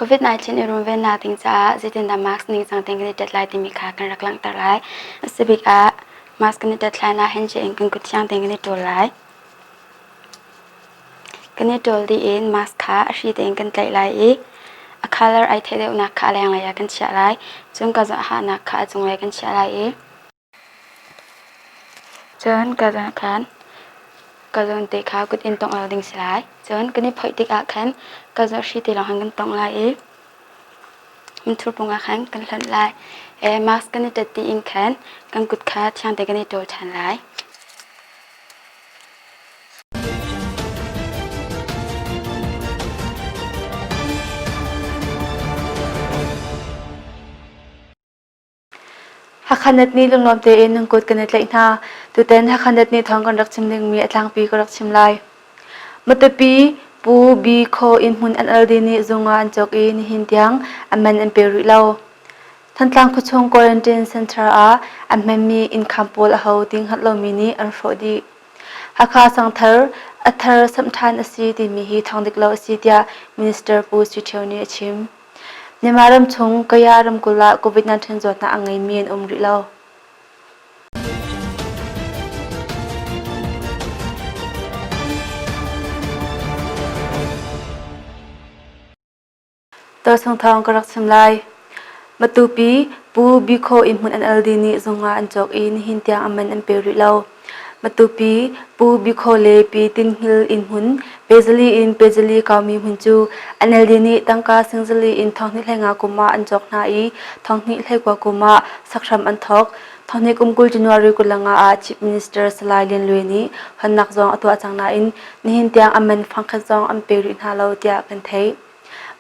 COVID-19 i runvennak ding caah zeitindah mask ningcang tein kan i tet lai timi kha kan rak langhter lai. A si bik ah mask kan i tet hlan ah handshake in kan kut thiang tein kan i ṭawl lai. Kan i ṭawl dih in mask kha a hri tein kan tlaih lai i a colour ai theih deuhnak kha a lenglei ah kan chiah lai. Cun ka hahnak kha a cunglei kan chiah lai i Cun ka zawn khan ka zawn te kha kut in tongh lo ding si lai. Cun kan i phoih tikah khan ka zawn hri te lawng khan kan tongh lai i minthur pung ah khan kan hlonh lai. Mask kan i ṭet dih in khan kan kut kha thiang tein kan i ṭawl ṭhan lai. Hakha-net nih lunglawm tein nan kut kan i tlaih hna. Tutan Hakha-net nih thawng kan rak chim dingmi a tlangpi ka rak chim lai. Matupi Pu Bi Khaw innhmun NLD nih zung ah an cawk i nihin tiang a man an pe rih lo. Thantlang khuachung quarantine center ah an hmanmi innkham pawl aho ti hngalh lomi nih an hrawh dih. Hakha sangthar a thar samh ṭhan a si timi hi thawng dik lo a si tiah Minister Pu Sui Ṭhio nih a chim. Myanmar ramchung Kaya ramkulh ah COVID-19 zawtnak a ngeimi an um rih lo. Tuasung thawng ka rak chim lai. Matupi Pu Bikho innhmun NLD nih zung ah an cawk i nihin tiang a man an pe rih lo. Matupi Pu Bikho le Pi Tin Hngil innhmun Pezali in Pezali kaumi hmun cu NLD nih tangka singzali in thonghnih hleinga kum ah an cawk hna i thonghnih hleikua kum ah sakhram an thawk. Thonghnih kum 20 January 25 ah Chief Minister Salai Lian Luai nih honnak zong a tuah cang nain nihin tiang a man fangkhat zong an pe rih hna lo tiah kan theih.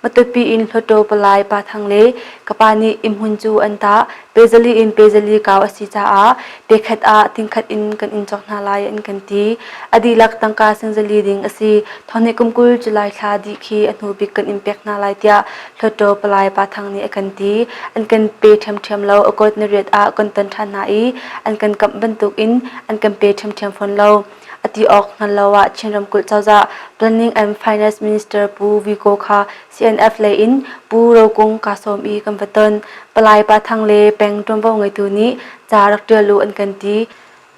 Matupi in Hluttaw palai Pa Thang le ka pa nih innhmun cu an tah. Pezali in pezali kau a si caah pekhat ah tingkhat in kan in cawk hna lai an kan ti. A dihlak tangka singzali ding a si. Thawhnih kum 20 July thla dih khi a hnu bik kan in pek hna lai tiah Hluttaw palai Pa Thang nih a kan ti. An kan pe ṭhiamṭhiam lo. A kawt nariat ah kan ton ṭhan hna i an kan kamh bantukin an kan pe ṭhiamṭhiam fawn lo. A ti awk hngal lo ah Chin ramkulh cozah Planning and Finance Minister Pu Viko kha CNF lei in Pu Ro Kung kaa sawm i kan va ton. Palai Pa Thang le peng ṭuanvo ngeitu nih ca rak ṭial u an kan ti.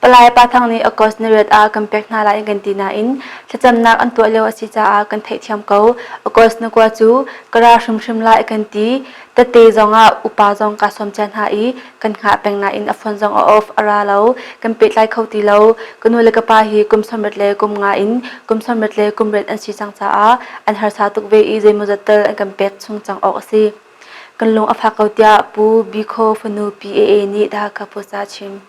Palai Pa Thang nih August niriat ah kan pek hna lai an kan ti nain thlacamnak an tuah lio a si caah kan theihthiam ko. August ni kua cu ka ra hrimhrim lai a kan ti. Tette zongah upa zong kaa sawm cia hna i kan hngah peng nain a phone zong a off a ra lo. Kan pehtlai kho ti lo. Ka nu le ka pa hi kum 30 le kum nga in kum 30 le kum riat an si cang caah an harsa tuk ve i zeimawzat tal an kan pek chung cang awk a si. Kan lung a fak ko tiah Pu Bikho fanu PAA nih The Hakha Post ah a chim.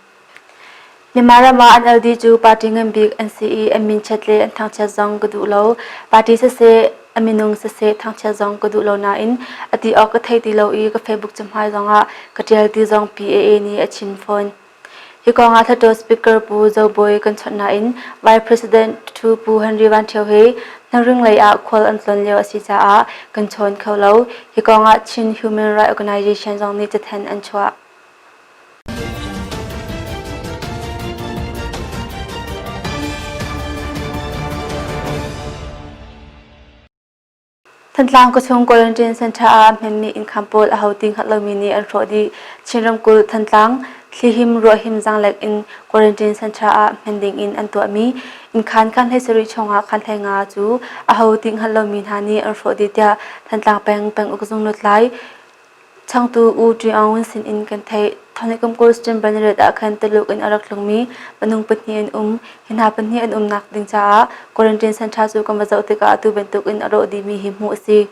Myanmar ram ah NLD cu party ngan bik an si i an minchiat le an thangchiat zong ka duh lo. Party siseh, a minung siseh thangchiat zong ka duh lo nain a ti awk ka thei ti lo i ka Facebook cahmai zongah ka ṭial ti zong PAA nih a chim fawn. Hi kong ah Hluttaw Speaker Pu Zo Bawi kan chawnh nain Vice President Ṭhu Pu Henry Van Ṭhio he Hnaring lei ah khual an tlawn lio a si caah kan chawn kho lo. Hi kong ah Chin Human Rights Organization zong nih cathanh an chuah. Thantlang khuachung quarantine center ah hmenmi innkham pawl aho ti hngalh lomi nih an hrawh dih. Chin ramkulh Thantlang thlihim ruahhim zaanglek in quarantine center ah hmen ding in an tuahmi innkhan khan 17 chungah khan 15 cu aho ti hngalh lomi hna nih an hrawh dih tiah Thantlang peng penguk zung lutlai Changtu U Ṭi Aung Win sin in kan theih. Thawngnih kum 20 September niriat ah khan Tuluk in a rak tlungmi minung pahnih an um. Hi hna pahnih an umnak ding caah quarantine center cu kan va zoh tikah atu bantuk in a rawh dihmi hi hmuh a si.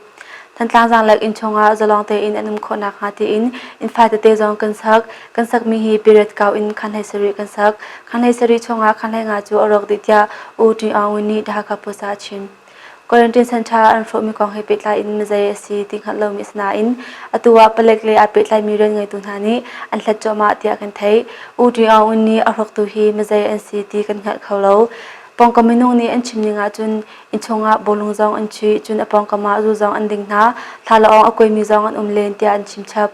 Thantlang zaanglek inn chungah zalong tein an um khawh nakhnga tiin inn fai tete zong kan sak. Kan sakmi hi period kau in khan 17 kan sak. Khan 17 chungah khan 15 cu a rawk dih tiah U Ṭi Aung Win nih The Hakha Post ah a chim. Quarantine center an hrawhmi kong he pehtlai in mizei a si ti hngalh lomi a si nain atu ah palek le aa pehtlaimi rian ngeitu hna nih an hlat cuahmah tiah kan theih. U Ṭi Aung nih a hrawktu hi mizei an si ti kan hngalh kho lo. Pawngkam minung nih an chim ning ahcun innchung ah bawlung zong an chuih, cun a pawngkam ah zu zong an ding hna, thlalaawng a kuaimi zong an um len tiah an chim chap.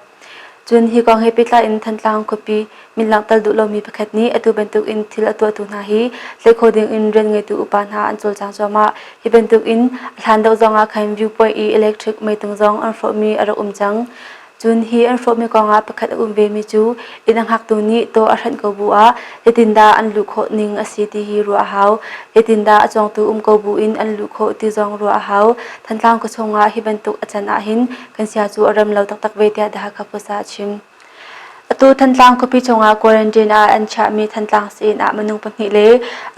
Cun hi kong he pehtlai in Thantlang khuapi min langhter duh lomi pakhat nih atu bantuk in thil a tuahtu hna hi tlaih khawh ding in rian ngeitu upa hna an cawlcang cuahmah. Hi bantuk in a hlan deuh zong ah khan viewpoint i electric meitung zong an hrawhmi a rak um cang. Cun hi an hrawhmi kong ah pakhat a um vemi cu inn a hngaktu nih taw a hranh ko bu ah zeitindah an luh khawh ning a si ti hi ruah a hau. Zeitindah a cawngtu um ko bu in an luh khawh ti zong ruah a hau. Thantlang khuachung ah hi bantuk a can ahhin kan sia cu a rem lo taktak ve tiah The Hakha Post ah a chim. Atu Thantlang khuapi chungah quarantine ah an chiahmi Thantlang sii-inn ah minung pahnih le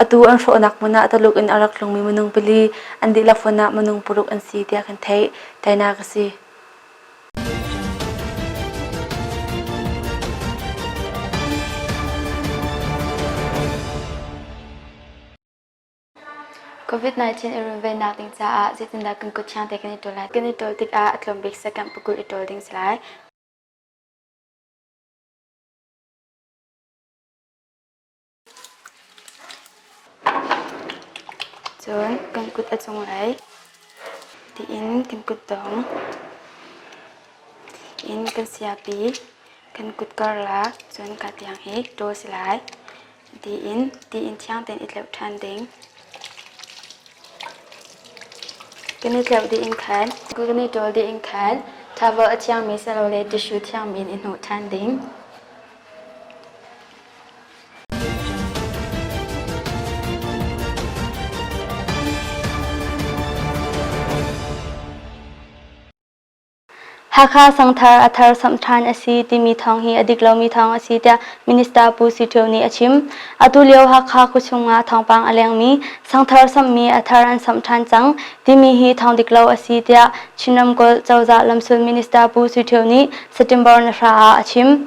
atu an hrawhnak hmun ah Taluk in a rak tlungmi minung pali an dihlak fon ah minung paruk an si tiah kan theih. Tainak a si. COVID-19 i runvennak ding caah zeitindah kan kut thiang te kan i ṭawl lai? Kan i ṭawl tikah a tlawm bik second pakul i ṭawl ding si lai. Cun kan kut a cunglei tiin kan kutdong in kan siapi kan kut karlak cun ka tiang hi ṭawl si lai. Tiin thiang tein i tleuh ṭhan ding. Kan i tleuh dih in khan kan i ṭawl dih in khan towel a thiangmi silole tissue thiangmi in i hnawh ṭhan ding. Hakha sangthar a thar samh ṭhan a si timi thawng hi a dik lomi thawng a si tiah Minister Pu Si Ṭhio nih a chim. Atu lio Hakha khuachung ah thawngpang a lengmi sangthar samhmi a thar an samh ṭhan cang timi hi thawng dik lo a si tiah Chin ramkulh cozah lamsul Minister Pu Sui Ṭhio nih September ni hra ah a chim.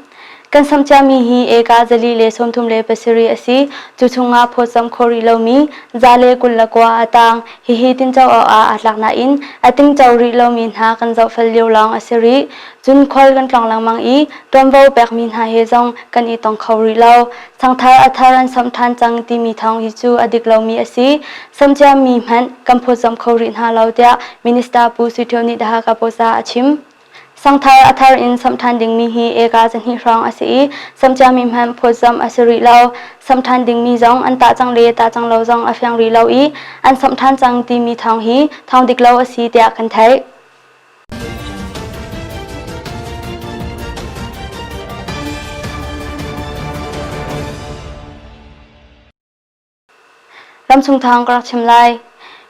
Kan samh ciami hi eka 437 a si. Cu chungah phawtzamh khawh rih lomi 129 a tang. Hihi tinco awk ah aa tlak nain a tingco rih lomi hna kan zohfel lio lawng a si rih. Cun khual kan tlawng lengmang i tuanvo pekmi hna he zong kan i tong kho rih lo. Sangthar a thar an samh ṭhan cang timi thawng hi cu a dik lomi a si. Samh ciami hmanh kan phawtzamh kho rih hna lo tiah Minister Pu Sui Ṭhio nih The Hakha Post ah a chim. Sangthar a thar in samh ṭhan dingmi hi eka zahnih hrawng a si i samh ciami hmanh phawtzamh a si rih lo. Samh ṭhan dingmi zong an tah cang le tah cang lo zong a fiang rih lo i an samh ṭhan cang timi thawng hi thawng dik lo a si tiah kan theih. Ramchung thawng ka rak chim lai.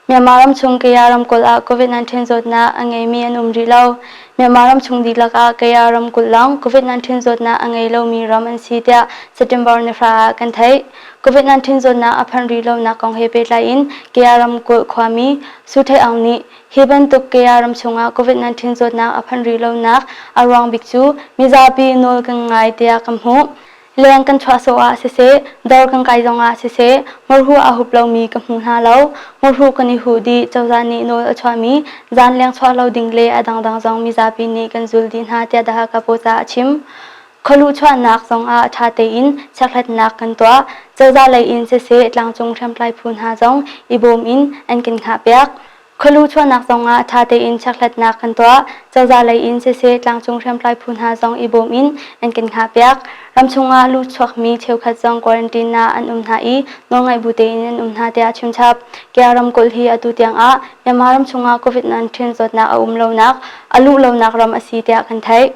Myanmar ramchung Kaya ramkulh ah COVID-19 zawtnak a ngeimi an um rih lo. Myanmar ramchung dihlak ah Kaya ramkulh lawng COVID-19 zawtnak a ngei lomi ram an si tiah September ni hra ah kan theih. COVID-19 zawtnak a phanh rih lonak kong he pehtlai in Kaya ramkulh khuami Su Htay Aung nih hi bantuk Kaya ramchung ah COVID-19 zawtnak a phanh rih lonak a ruang bik cu mizapi nawl kan ngai tiah kan hmuh. Leng kan chuah sawh ah siseh, dawr kan kai zongah siseh, hmurhu aa hup lomi ka hmu hna lo. Hmurhu kan i huh dih, cozah nih nawl a chuahmi zan leng chuah lo ding le a dangdang zong mizapi nih kan zul dih hna tiah The Hakha Post ah a chim. Khualuh chuahnak zongah ṭha tein chekhlatnak kan tuah. Cozah lei in siseh, tlangcung hriamtlai phu hna zong i bawm in an kan hngahpiak. Khualu chuahnak zongah ṭha tein chekhlatnak kan tuah. Cozah lei in siseh tlangcung hriamtlai phu hna zong i bawm in an kan hngahpiak. Ramchung ah luhchuakmi cheukhat zong quarantine ah an um hna i nawlngaih bu tein an um hna tiah a chimchap. Kaya ramkulh hi atu tiang ah Myanmar ramchung ah COVID-19 zawtnak a um lonak, a luh lonak ram a si tiah kan theih.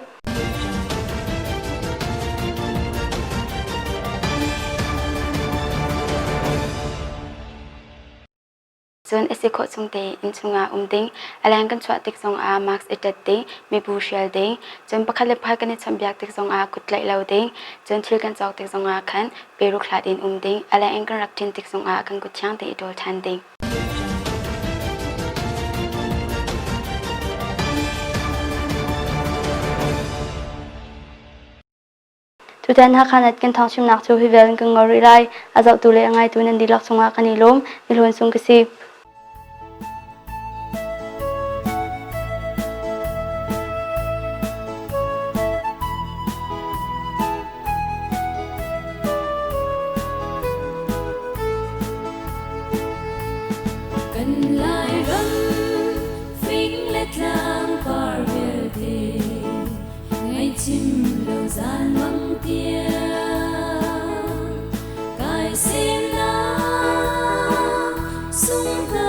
Cun a si khawh chung tein innchung ah um ding, a leng kan chuah tik zongah mask i ṭet ding, mibu hrial ding, cun pakhat le pakhat kan i chawnhbiak tik zongah kut tlaih lo ding, cun thil kan cawk tik zongah khan peruk hlat in um ding, a leng in kan rak ṭin tik zongah kan kut thiang tein i ṭawl ṭhan ding. Tutan Hakha Net kan thawngchimnak cu hi vial in kan ngol rih lai. A zohtu le a ngaitu nan dihlak cungah kan i lawm. Ni Hluan Sung ka si. Kan Lairam fing le tlang par vialte Ngaihchim lo. hna.